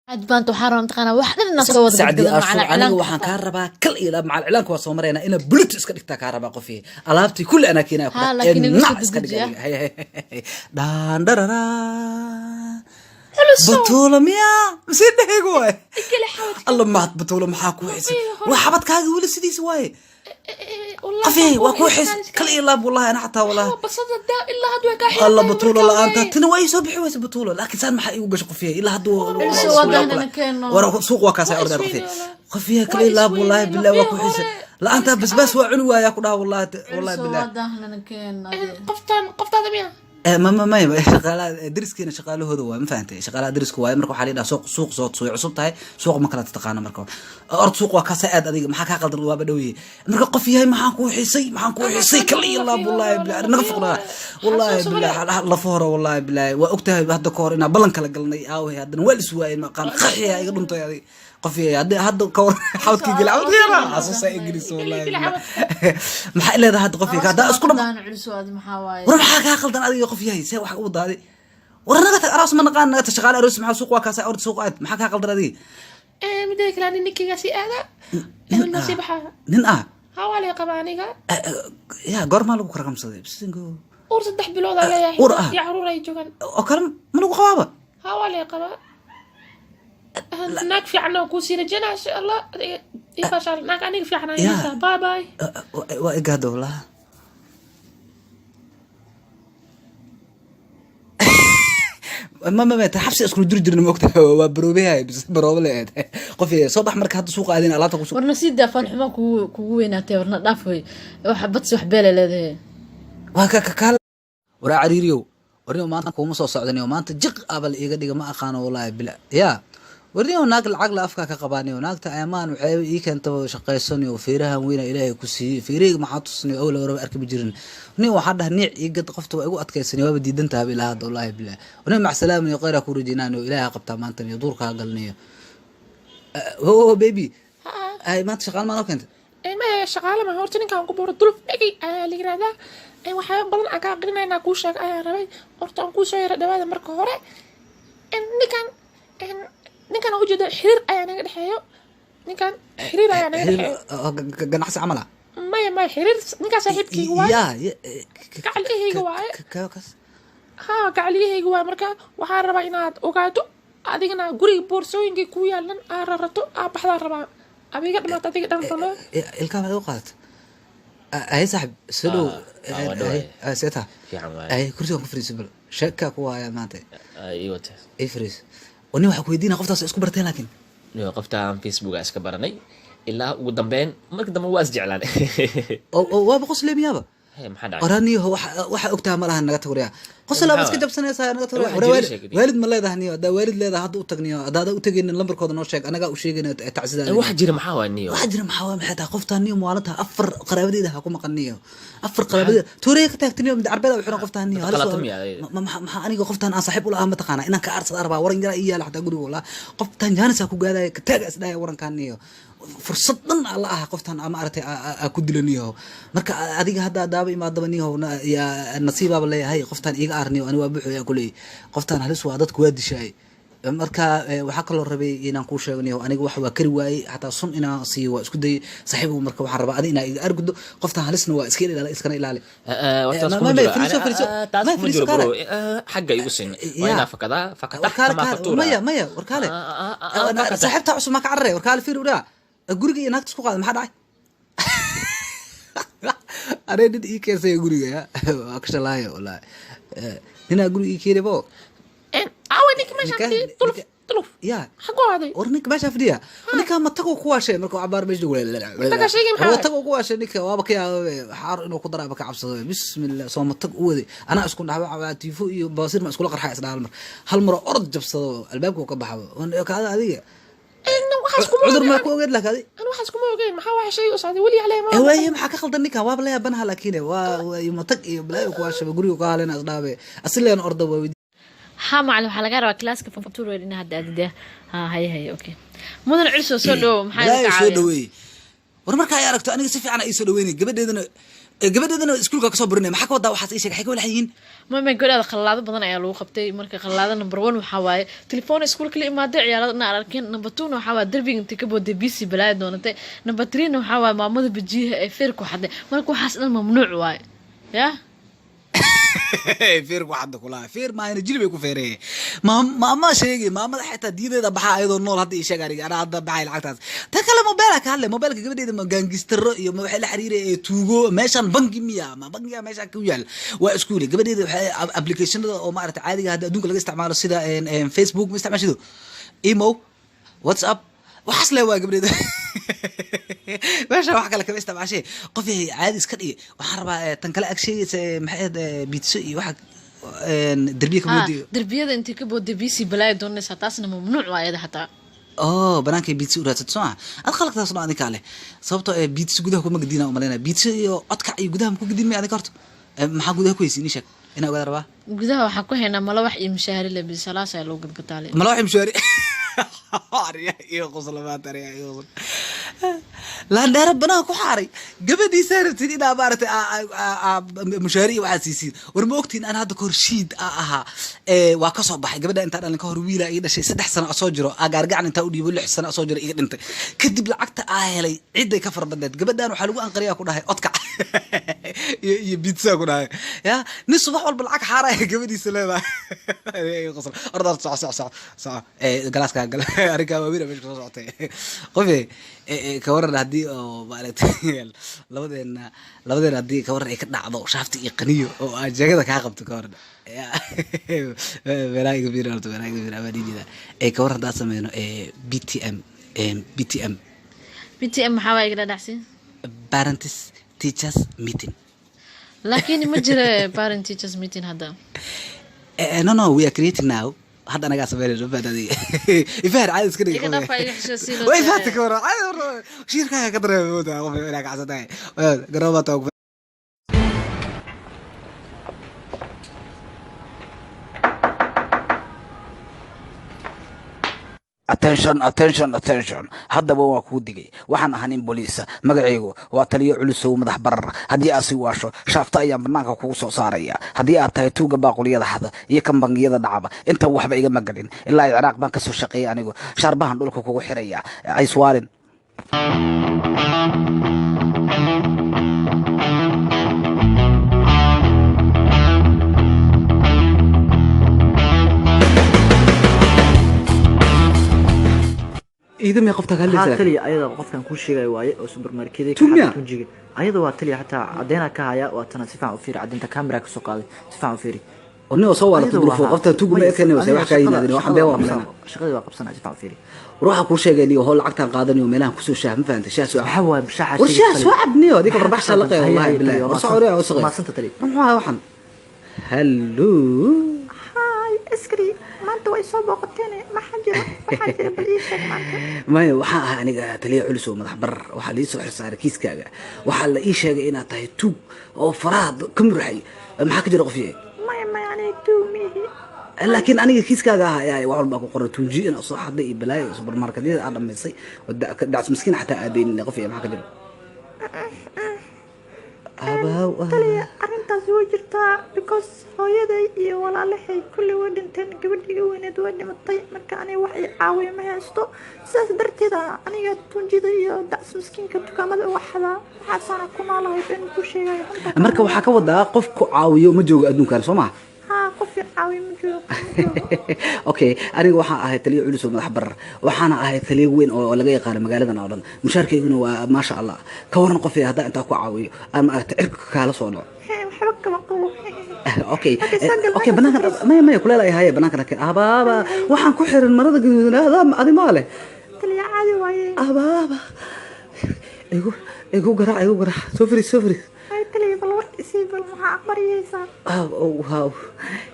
Aad baanta waxaan rabaa, mataqaanaa, wax dhan inaan soo wada Sacdi gadgado Ashuur, macal aniga cilaanka. Waxaan kaa rabaa kal iyo laab, macal cilaanka waa soo maraynaa. Inaa bulit iska dhigtaa kaa rabaa, qofii alaabtii kulli anaa keenaya. Ha, laakiin igu soo Nac iska dhig dedejiya. Adiga. Hay, hay, hay. Dhaan dharara. Batuula miyaa mise dheheg waay? Alla mahad, Batuula, maxaa kuu xisay? Waa xabadkaaga weli sidiisa waaye. Qafi waa kuu xis kal iyo laab, wallahi ana xataa wallahi. Basada daa ilaa hadda way kaa. Alla, Batuulo, la-aanta tina waa ii soo bixi waysa, Batuulo. Laakiin saan maxaa iigu gasho, qofiya, ilaa hadda Ilse waa dahnana keeno. War suuq waa kaasay Waa ordayr, qofiya. isweyne wallah. Qofiya, kal Waa iyo laab, wallahi isweyne, billahi waa ku lafii xisay. hore. La-aanta basbaas waa cuni waayaa ku dhaha, wallahi wallahi Ilse billahi. waa dahnana keeno. Qoftaan qoftaada miya? Ma may shaqaalaha dariskiina, shaqaalahooda waa, ma fahantay? Shaqaalaha dariska waaye. Marka waxaa la yidhaha suuq, suuq soo way cusub tahay, suuq ma kala taqaano. Marka ord, suuq waa kaasa aad. Adiga maxaa kaa qaldan? Waaba dhow yahay. Marka qof yahay, maxaan kuu xisay? Maxaan kuu xisay? Kal iyo laab, wallahi billahi, naga foqnaa, wallahi billahi lafa hore, wallahi billahi waa ogtahay. Hadda ka hor inaa ballan kala galnay aaway, haddana waa lis waayay, maqaan qaxiya iga dhuntay. Adiga qof yahay, hadda hadda ka hor xabadkii geli, xabadkii yaraa xasuusa Ingiriis, wallahi billahi. Maxaa leedahay hadda, qof yahay, hadda isku dham? Dahna culus aad maxaa waaye? War maxaa kaa qaldan adiga, qof yahay? See wax u daaday? War naga tag, aroos ma naqaan, naga tag, shaqaale aroos maxaa? Suuq waa kaasa, ord suuq aad. Maxaa kaa qaldan adiga? Midda kale, ani ninkeygaasi aada noo sii baxaa. Nin ah? Ha, waa lay qabaa aniga. Ya, goormaa lagu karakamsaday? Bisingo. Uur 3 bilood aa leeyahay. Uur ah? Iyo caruur ay joogaan. Oo kale ma lagu qabaaba? Ha, waa lay qabaa. Naag fiican oo kuu sii rajaynaa, insha Allah. Adiga ifaashaal naag aniga fiican Ya. ayaysaa. Bye bye. Waa igaado wallah. Ma ta xabsi iskula jiri jirna, maogtahay? Waa baroobehay bis, baroobe leeed, qof yahay. Soo bax marka hadda, suuqa aadin, alaabta kusu. Warna sii daa, faalxumo kugu weynaatay. Warna dhaaf wey, wax badsi wax beelay leedahay. Waa ka ka waraa cariiriyow. Warniyo maanta kuuma soo socdaniyo, maanta jiq abal iiga dhiga, ma aqaano, wallahi bila ya. Warniyo naag lacag la afka ka qabaaniyo, naagta amaan waxay ii keentaba shaqaysaniyo, feerahan weyna Ilaahay ku siiyey, feerahayga maxaa tusniyo? Awla waraba arki ma jirin. Nin waxaan dhaha niic ii gad, qofta waa igu adkaysaniyo, waaba diidan tahay ilaa hadda, wallahi billah. Warniyo macsalaamaniyo, khayraa ku rajeynaaniyo, Ilaahay qabtaa maanta niyo, duurkaa galniyo. Ho baby, ay maanta shaqaal maa noo keentay? Maya, shaqaale ma. Horta ninkaan ku booro Duluf Dhegay ayaa la yirahdaa. Waxyaaba badan aan kaa aqrinaynaa kuu sheeg ayaan rabay. Horta aan kuu soo yara dhawaada marka hore. Ninkan aan ujeeda xiriir ayaa naga dhexeeyo. Ninkan xiriir ayaa naga xiriir dhexeeyo. Ganacsi camal ah? Maya, maya, xiriir ninkaan saaxiibkayga waaye. Ya. Gacaliyahayga waaye. Kas. Ha, gacaliyahayga waaye. Marka waxaan rabaa inaad ogaato adigana guriga boorsooyinkay kuu yaalan aa rarato, aa baxdaan rabaa. Adiga dhamaata, adiga dhan rano. Ilkaha maxaad u qaadata? Ay saaxib, soo dhow. Ah, waa dhawaay. Seeta? Fiican waaye. Ay kursigan ku fariiso, bal sheekaa ku waaya maanta. Ii wata. Ii fariiso oo nin waxaa ku weydiinaya qoftaas isku barteen laakiin. Niyo, qoftaan Facebook iska baranay, ilaa ugu dambeyn marka dambe waa isjeclaan. Oo waaba qosle miyaaba? He, maxaa dhacay? Qoraniyo waxa ogtaha ma laha, naga tagriya qosla, iska jabsanaysaa, naga tagriya. Waxa Wara jira sheegay. Waalid ma leedahay niyo? Haddaa waalid leedahay, hadda u tagniyo. Haddaada u tegaynin, lambarkooda noo sheeg, anagaa u sheegayna tacsida. Waxa jira maxaa waa niyo? Waxaa jira maxaa waay? Maxay tahay qoftaan niyo? Maalinta afar qaraabadeeda ha ku maqan niyo, afar qaraabadeeda tuuraya ka taagtaniyo, mid carbeeda u xiran qoftaan niyo. Dad Halis qalata miya ayada? Maxaa aniga qoftaan aan saaxiib ula ah, mataqaana inaan ka aarsada arbaa? Waran yaraa ii yaala xataa guriga, walaa qoftaan jaanis ku gaadaya, ka taaga isdhaya warankaan niyo. Fursad dhan aa la aha qoftaan ama aragtay aa ku dilo niyo. Marka adiga hadda daaba imaadaba niyo, yaa nasiibaaba leeyahay qoftaan iiga aar niyo. Ani waa buuxaya kuley, qoftaan halis waa, dadku waa dishaay. Marka waxaa kaloo rabay inaan kuu sheego niyo, aniga wax waa kari waayey, xataa sun inaan siiyo waa isku dayay saaxiib. Marka waxaan rabaa adi inaa iga argudo qoftaan, halisna waa, iska ilaali, iskana ilaali. Taas kuma ma jiro. fariiso, fariiso. Taas Ma, kuma fariiso, jiro kaale. bro. Xagga igu sin waa Ya. inaa fakadaa fakata. Warkaale. Kama Kaale. faktuura. Maya, maya, warkaale. Fakata. Saaxiibtaa cusub maa ka carare? Warkaale, fiir uraa guriga iyo naagta isku qaada, maxaa dhacay? Anay nin ii keensaya guriga ya waa ka shalaayo wallahi. Ninaa guriga ii keenay bo. Aaway ninka meeshaan fadhiyay? Duluf, Duluf. Ya. Xaguu aaday? War ninka meeshaa fadhiya, ninka ma tago ku waashay marka cabaar meesha. Matagaa sheegay maxaa War waay? tago ku waashay ninka, waaba ka yaabay xaar inuu ku daraaba ka cabsado. Bismillah, soo matag u waday, anaa isku dhaxba tifo iyo baasir ma iskula qarxay isdhaal mar hal mar oo orod jabsado albaabka uu ka baxo kaada adiga. Waxaas kuma Cudur maa ogeyn. ku ogeed laakiin adi? Ani waxaas kuma ogeyn. Maxaa waxa shay u socday weli caleh ma Waaye maxaa ka khaldan ninkan? Waaba la yaabanaha laakiin waa matag iyo balaayo ku waashaba guriga ku halena isdhaabe asileen orda waa. Ha macalin, waxaa laga rabaa classka form two in hadda aadide. Ha, haye haye, okay. Mudan Culso, soo dhowo, maxaa Balaayo idinka soo caawiya? dhaweeyey. War marka ay aragto aniga si fiican ay soo dhaweynay gabadheedana. Gabadheedana iskuulka kasoo burinaya. Maxaa ka wadaa waxaas? Ii sheeg, xay ka walaxan yihiin. Mama, gabadhaada khalaado badan ayaa lagu qabtay. Marka khalaado number one waxaa waaye telefoon iskuulka la imaaday, ciyaarada dhan aan arkeen. Number two na waxaa waaye derbiga intay ka booday bc balaaya doonatay. Number three na waxaa waaye maamada bajiyaha ee feer ku xaday. Marka waxaas dhan mamnuuc waaye ya. Feer ku xadda kulaha, feer maahina, jilib ay ku feeree. Maama sheegay, maamada xitaa diideeda baxaa ayadoo nool. Hadda ii sheeg aniga, anaa hadda baxay lacagtaas. Ta kale, mobeela ka hadlay, mobeelka gabadheeda ma gangistaro iyo ma waxay la xiriiray ee tuugo? Meeshan bangi miya? Ma bangiga meeshan ku yaal? Waa iskuule. Gabadheeda waxay applicationada oo maaragtay caadiga hadda adduunka laga isticmaalo sida Facebook ma isticmaashido, imo, WhatsApp, waxaas le waa gabdheeda. Meesha wax kale kama isticmaashay. Qof yahay, caadi iska dhigi. Waxaan rabaa tan kale ag sheegaysa, maxay ahayd, biidso iyo waxa derbiya ka boodiyo. Derbiyada intay ka booday bc balaaya doonaysaa, taasna mamnuuc waa iyada xataa. Oh, banaankay biidso u raadsato, soo ma? Ad khalaqtaas dhan adinkaa leh, sababtoo ee biidso gudaha kuma gediina umalaynaya. Biidso iyo codkac iyo gudaha ma ku gedin may adinka horta? Maxaa gudaha ku haysiin? Ii sheeg, inaa ogaada rabaa. Gudaha waxaa ku haynaa malawax iyo mishaari le bisalaas ayaa lagu gadgataale. Malawax mishaari? Arya iyo qoslamaad, arya iyo qosl. Laandheero banaan ku xaaray gabadhiisaa rabtid inaa maaragtay mushaari iyo waxaad siisiin. War ma ogtiin aan hadda kahor shiid a ahaa? Waa ka soo baxay gabadha intaa dhalin ka hor. Wiila ii dhashay 3 sano asoo jiro, aa gaargacan intaa u dhiibo 6 sano asoo jiro iga dhintay. Kadib lacagta aa helay ciday ka fara badneed. Gabadhan waxaa lagu anqariyaa ku dhahay odkac iyo biidsaa ku dhahay ya nin subax walba lacag xaaraya gabadhiisa leedahay. Qosl. Orda, soco, soco, soco, soco. Galaaska gal. Arrinkaa waaweyn meesha kasoo socotay. Qofe, ka waran haddii oo maaragtay labadeena haddii ka waran ay ka dhacdo shaafti iyo qaniyo oo aan jeegada kaa qabto, ka waran? Meelaha iga fiiri horta, meelaha iga fiiri amaa dhihi jeedaa. Ka waran haddaan sameyno BTM, BTM? BTM maxaa waa, iga dhadhacsin? Parents Teachers Meeting. Laakiin ma jira parent teachers meeting hadda. No, no, we are creating now. Hadda anagaa sameynayno, ma fahanti adiga? Ifahar, caadi iska dhig. Iga dhaaf, iga xisho si loo Way fahanti. Ka waran caadi waran shiirkaaga ka dareemay moodaa qof inaa kacsan tahay garoobaa taa. Attention, attention, attention! Haddaba waa kuu digay. Waxaan ahaa nin boliisa, magacaygu waa taliyo Culusow Madax Barar. Haddii aad sii waasho, shaafta ayaan banaanka kugu soo saaraya. Haddii aad tahay tuuga baaquliyada xada iyo kan bangiyada dhacaba, inta waxba igama gelin. Ilaa Ciraaq baan kasoo shaqeeyay anigu. Shaarbahan dhulka kugu xiraya, ayswaalin. Iidamay qofta ka Haa. hadlaysaa? Taliya, ayada qofkan kuu sheegaya waaye oo supermarketka. Tumiya? Tunjiga ayada waa taliya, xataa caddeynaa ka haya. Waa tana, si fiican u fiiri caddeynta, camera kasoo qaaday, si fiican u fiiri. Nin oo soo waalato Ayada bulfo waa- qofta tuugu ma Maya, ekeenay aniga wax kaa yimaadeen waxaan been waa shaqada malena. Shaqadii waa qabsanaya, si fiican u fiiri. Ruuxa kuu sheegay niyo howl lacagtaan qaadanayo meelahan kusoo shaah, ma fahantay? Shaah soo Maxaa waaye shaaxa? War sheegay shaah taliya? Soo cabniyo adiga barbax shaa laqay. Haya, Wallahi haya, billahi. taliya, War soo oreey oo saqay. Maasanta taliya. Muxuu ahaa waxan? Hello. Hi askari, maanta way soo booqateen, maxaa jira? Waxaa jira bal ii sheeg maanta. Maya, waxaan ahaa aniga taliya Culus oo Madax Barar. Waxaa la ii soo xilsaaray kiiskaaga. Waxaa la ii sheegay inaad tahay tuug oo faraha ka murxay. Maxaa ka jira, qof yahay? Maya, maya, aniga tuumihi. Laakiin aniga kiiskaaga ah ayaa wax walbaa ku qoray, tuunji inaad soo xaday iyo balaayo supermarketyada aad dhamaysay oo dacs miskiin xataa aadaynin. Qof yahay, maxaa ka jira? Abaaw. Taliya, arrintaasi way jirtaa because hooyaday iyo walaalahay kulli way dhinteen, gabadhiga weyneed way dhimatay. Marka aniga wax i caawiya ma haysto, sidaas darteeda aniga tunjida iyo dacs miskiinka dukaamada uga xadaa. Waxaasaana ku noolahay, been ku sheegayo runta. Marka waxaa ka wadaa qof ku caawiyo ma joogo adduunkan, soo maha? Haa, qof i caawiya ma joogo, ma joogo. Okay, aniga waxaan ahay taliyo Culus oo Madax Barar, waxaana ahay taliyo weyn oo laga yaqaano magaaladan oo dhan. Mushaarkayguna waa maasha Allah. Ka waran qof haddaan intaa ku caawiyo aan maaragtay cirka kaala soo dhaco? Hee, waxba kama qabo. Okay. Okay, soo gal, okay meesha banaankan fadhiiso. Maya, maya, kuleel ay haye banaankan. Abaaba, waxaan ku xiran marada gaduudan adaa adi maa leh. Taliya, caadi waaye. Abaaba, igu garaac, igu garaac. Soo fariis, soo fariis. Ay taliya, bal war isii, bal maxaa aqbariyeysaa? Aw wow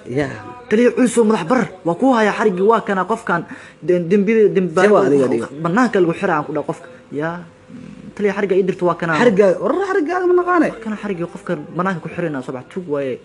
ya. Taliya Culus oo Madax Barar, waa kuu haya xariggii, waa kana qofkan dembida See waa adiga, adiga? Banaanka lagu xiraa aan ku dhaha qofka yaa taliya, xarigga ii dirto, waa kana. Xarigaaga, war xarigaaga ma naqaane. Kana xariggii qofka banaanka ku xirayna, soo bax, tuug waaye.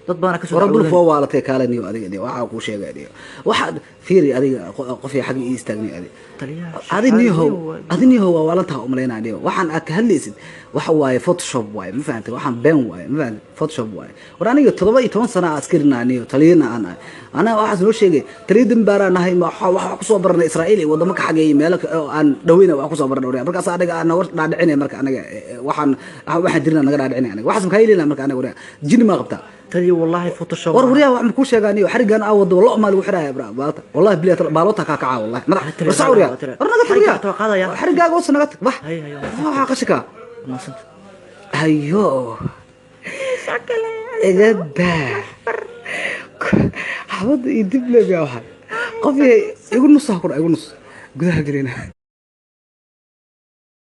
Dad badanaa kasoo Waran dulf dacwoodeen. waa waalatay. Kaale niyo, adiga niyo, waxaa kuu sheegay niyo, waxaad fiiri adiga qof xagga ii istaagnay adiga. Taliyaha Adi niyahow, shaqaale. Adi niyahow, waa waalantaha umalaynaa niyo. Waxaan aad ka hadlaysid waxa waaye Photoshop waaye, ma fahantay? Waxaan been waaye, ma fahantay? Photoshop waaye. War aniga 17 sana askarina niyo, taliyana aan ahay. Anaa waxaas noo sheegay taliya dambaaraan nahay. Ma waxa kusoo baranay Israa'iil iyo wadamo ka xageeyay, meelo oo aan dhaweyna wax kusoo baranay waryaa. Markaas anaga aan naga dhaadhicinay, marka anaga waxaan jirna naga dhaadhicinay. Anaga waxaas makaa yeelina? Marka anaga waryaa, jini maa qabtaa? Taliya, wallahi Photoshop. War waryaa, wax ma kuu sheegaa niyo? Xarigan aa wado lo maa lagu xiraaya bra baalta. Wallahi bilahi baalota kaa kacaa, wallahi madax. Taliya, War sac waryaa. taliya. War naga tag. Xarigga Waryaa. waa qaadaya. Xarigaaga hoos naga tag, bax. Hay, hay. Waxaa qashinka. Mahadsanta. Hayo, iga daa xabadda iyo dib leebyaa. Waxaa qof yahay igu nus ha ku dha, igu nus gudaha gelina.